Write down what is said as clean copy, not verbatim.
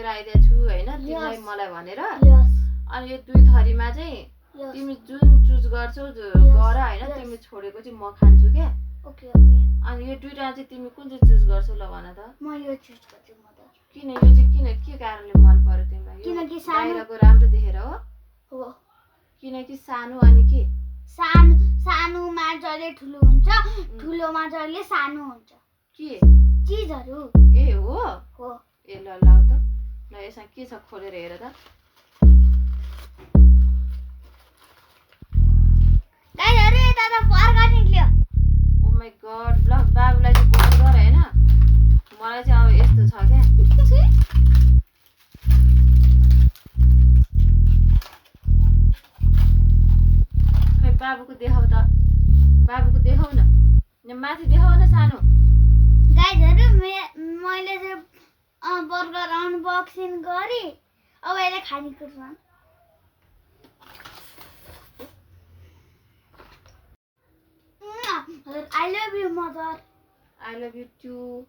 लिएर आइदिएको छु हैन तिमीलाई मलाई भनेर अनि यो दुई थरीमा चाहिँ तिमी जुन चुज गर्छौ गर हैन तिमी छोडेको चाहिँ म खान्छु के ओके ओके अनि यो दुईटा चाहिँ तिमी कुन चाहिँ चुज गर्छौ ल भन त म यो चुज गर्छु म त किन यो चाहिँ किन के कारणले मन पर्यो तिमीलाई किनकि बाहिरको राम्रो देखेर हो किनकि सानो अनि के सानोमा जहिले ठुलो हुन्छ ठुलोमा जहिले सानो हुन्छ के चीजहरु ए हो ए ल ल त ल यसमा के छ खोलेर हेर त गाइजहरु यता त बर्गर निक्ल्यो ओ माय गॉड ल बाबुलाई चाहिँ बर्गर हैन मलाई चाहिँ अब यस्तो छ के खै बाबुको देखाउ त बाबुको देखाउ न माथि देखाउ न सानो गाइजहरु मैले चाहिँ बर्गर अनबक्सिङ गरे अब यसले खानेकुरा I love you, mother. I love you too.